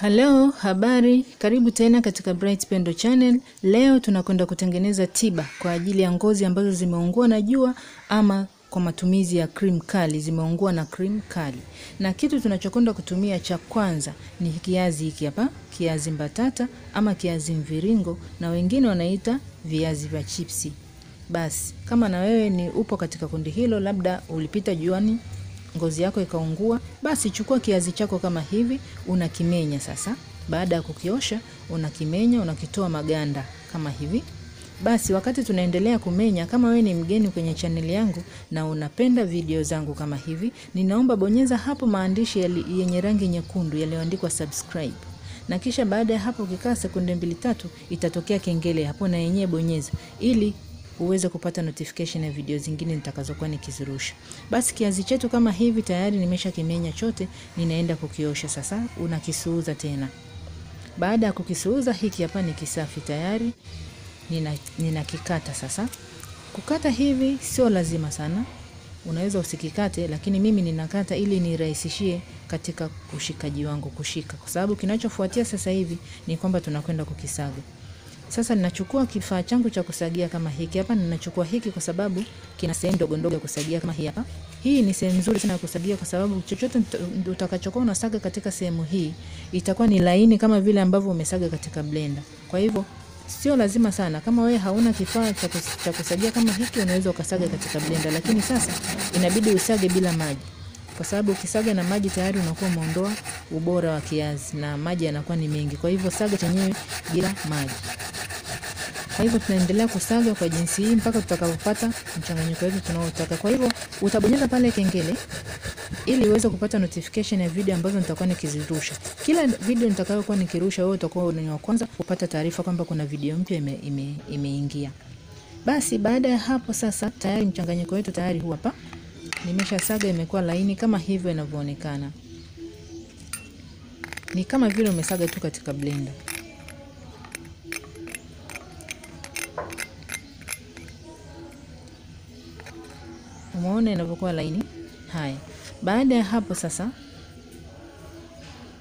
Hello, habari, karibu tena katika Bright Pendo Channel. Leo tunakwenda kutengeneza tiba kwa ajili ya ngozi ambazo zimeungua na jua ama kwa matumizi ya cream kali, zimeungua na cream kali. Na kitu tunachokwenda kutumia cha kwanza ni kiazi hiki hapa, kiazi mbatata ama kiazi mviringo na wengine wanaita viazi vya chipsi. Basi, kama na wewe ni upo katika kundi hilo, labda ulipita juani ngozi yako ikaungua, basi chukua kiazi chako kama hivi, unakimenya sasa. Baada ya kukiosha, unakimenya, unakitoa maganda kama hivi. Basi wakati tunaendelea kumenya, kama wewe ni mgeni kwenye channel yangu na unapenda video zangu kama hivi, ninaomba bonyeza hapo maandishi yenye rangi nyekundu yaliyoandikwa subscribe. Na kisha baada ya hapo ukikaa sekunde 2-3 itatokea kengele hapo na yenyewe bonyeza ili uweze kupata notification ya video zingine nitakazokuwa nikizirusha. Basi kiazi chetu kama hivi tayari nimeshakimenya chote, ninaenda kukiosha sasa. Unakisuuza tena. Baada ya kukisuuza, hiki hapa ni kisafi tayari. Ninakikata sasa. Kukata hivi sio lazima sana. Unaweza usikikate, lakini mimi ninakata ili nirahisishie katika ushikaji wangu kushika. Kwa sababu kinachofuatia sasa hivi ni kwamba tunakwenda kukisaga. Sasa ninachukua kifaa changu cha kusagia kama hiki hapa. Ninachukua hiki kwa sababu kina sehemu ndogo ndogo ya kusagia kama hii hapa. Hii ni sehemu nzuri sana ya kusagia kwa sababu chochote utakachokuwa unasaga katika sehemu hii itakuwa ni laini kama vile ambavyo umesaga katika blender. Kwa hivyo sio lazima sana. Kama wewe hauna kifaa cha kusagia kama hiki unaweza ukasaga katika blender, lakini sasa inabidi usage bila maji. Kwa sababu ukisaga na maji tayari unakuwa umeondoa ubora wa kiazi na maji yanakuwa ni mengi. Kwa hivyo saga chenyewe bila maji. Kwa hivyo tunaendelea kusaga kwa jinsi hii mpaka tutakapopata mchanganyiko wetu tunaotaka. Kwa hivyo utabonyeza pale kengele ili uweze kupata notification ya video ambazo nitakuwa nikizirusha. Kila video nitakayokuwa nikirusha wewe utakuwa ni wa kwanza kupata taarifa kwamba kuna video mpya imeingia. Basi baada ya hapo sasa tayari mchanganyiko wetu tayari huu hapa. Nimeshasaga, imekuwa laini kama hivyo inavyoonekana. Ni kama vile umesaga tu katika blender. Umeona inavyokuwa laini? Haya. Baada ya hapo sasa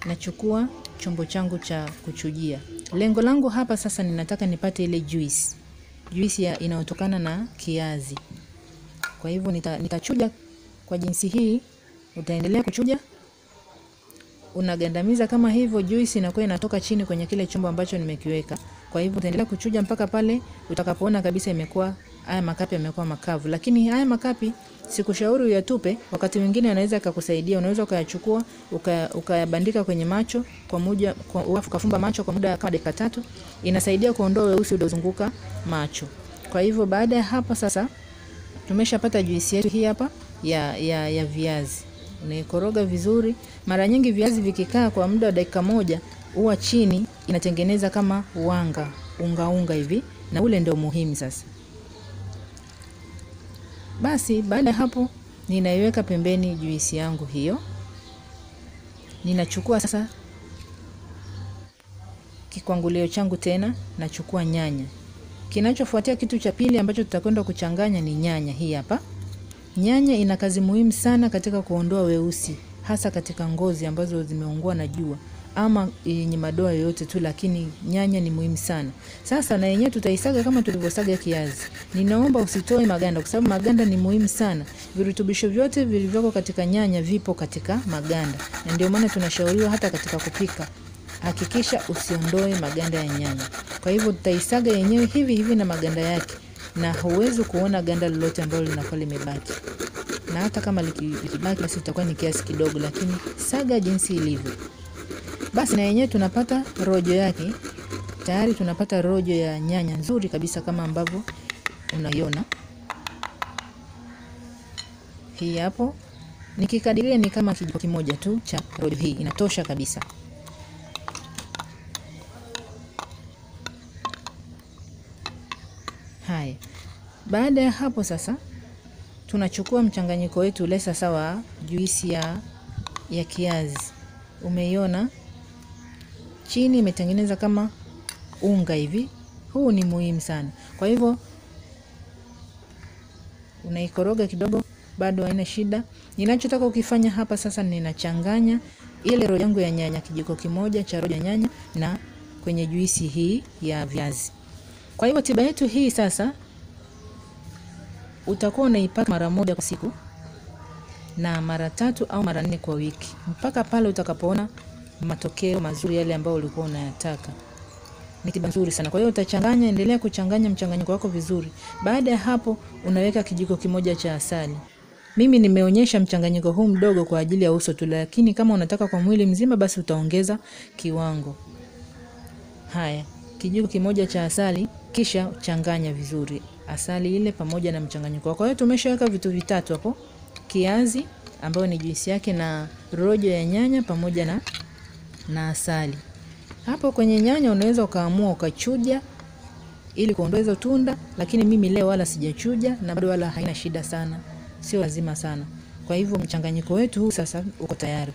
nachukua chombo changu cha kuchujia. Lengo langu hapa sasa ninataka nipate ile juice. Juice inayotokana na kiazi. Kwa hivyo nitachuja kwa jinsi hii. Utaendelea kuchuja. Unagandamiza kama hivyo, juice inakuwa inatoka chini kwenye kile chombo ambacho nimekiweka. Kwa hivyo utaendelea kuchuja mpaka pale utakapoona kabisa imekuwa haya makapi yamekuwa makavu. Lakini haya makapi sikushauri uyatupe, wakati mwingine yanaweza yakakusaidia. Unaweza ukayachukua ukayabandika kwenye macho kwa muda, ukafumba macho kwa muda kama dakika 3, inasaidia kuondoa weusi uliozunguka macho. Kwa hivyo baada ya hapo sasa tumeshapata juisi yetu hii hapa ya viazi. Unaikoroga vizuri. Mara nyingi viazi vikikaa kwa muda wa dakika 1 huwa chini inatengeneza kama wanga, unga unga hivi, na ule ndio muhimu sasa. Basi baada hapo ninaiweka pembeni juisi yangu hiyo. Ninachukua sasa kikwangulio changu tena, nachukua nyanya. Kinachofuatia kitu cha pili ambacho tutakwenda kuchanganya ni nyanya hii hapa. Nyanya ina kazi muhimu sana katika kuondoa weusi, hasa katika ngozi ambazo zimeungua na jua ama yenye madoa yoyote tu, lakini nyanya ni muhimu sana. Sasa na yenyewe tutaisaga kama tulivyosaga kiazi. Ninaomba usitoe maganda kwa sababu maganda ni muhimu sana. Virutubisho vyote vilivyoko katika nyanya vipo katika maganda. Na ndio maana tunashauriwa hata katika kupika, hakikisha usiondoe maganda ya nyanya. Kwa hivyo tutaisaga yenyewe hivi hivi na maganda yake, na huwezi kuona ganda lolote ambalo linakuwa limebaki. Na hata kama likibaki basi itakuwa ni kiasi kidogo, lakini saga jinsi ilivyo. Basi na yenyewe tunapata rojo yake. Tayari tunapata rojo ya nyanya nzuri kabisa kama ambavyo unaiona. Hii hapo nikikadiria ni kama kijiko kimoja tu cha rojo hii, inatosha kabisa. Haya. Baada ya hapo sasa tunachukua mchanganyiko wetu ule sasa wa juisi ya kiazi. Umeiona chini imetengeneza kama unga hivi. Huu ni muhimu sana. Kwa hivyo unaikoroga kidogo, bado haina shida. Ninachotaka ukifanya hapa sasa, ninachanganya ile rojo yangu ya nyanya, kijiko kimoja cha rojo ya nyanya na kwenye juisi hii ya viazi. Kwa hiyo tiba yetu hii sasa utakuwa unaipaka mara moja kwa siku na mara 3 au mara 4 kwa wiki, mpaka pale utakapoona matokeo mazuri yale ambayo ulikuwa unayataka. Ni tiba nzuri sana. Kwa hiyo utachanganya, endelea kuchanganya mchanganyiko wako vizuri. Baada ya hapo unaweka kijiko kimoja cha asali. Mimi nimeonyesha mchanganyiko huu mdogo kwa ajili ya uso tu, lakini kama unataka kwa mwili mzima basi utaongeza kiwango. Haya, kijiko kimoja cha asali, kisha changanya vizuri asali ile pamoja na mchanganyiko wako. Kwa hiyo tumeshaweka vitu vitatu hapo: kiazi ambayo ni juisi yake na rojo ya nyanya pamoja na asali. Hapo kwenye nyanya unaweza ukaamua ukachuja ili kuondoa hizo tunda, lakini mimi leo wala sijachuja na bado wala haina shida sana, sio lazima sana. Kwa hivyo mchanganyiko wetu huu sasa uko tayari.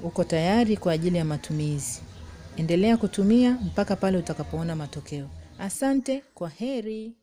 Uko tayari kwa ajili ya matumizi. Endelea kutumia mpaka pale utakapoona matokeo. Asante, kwa heri.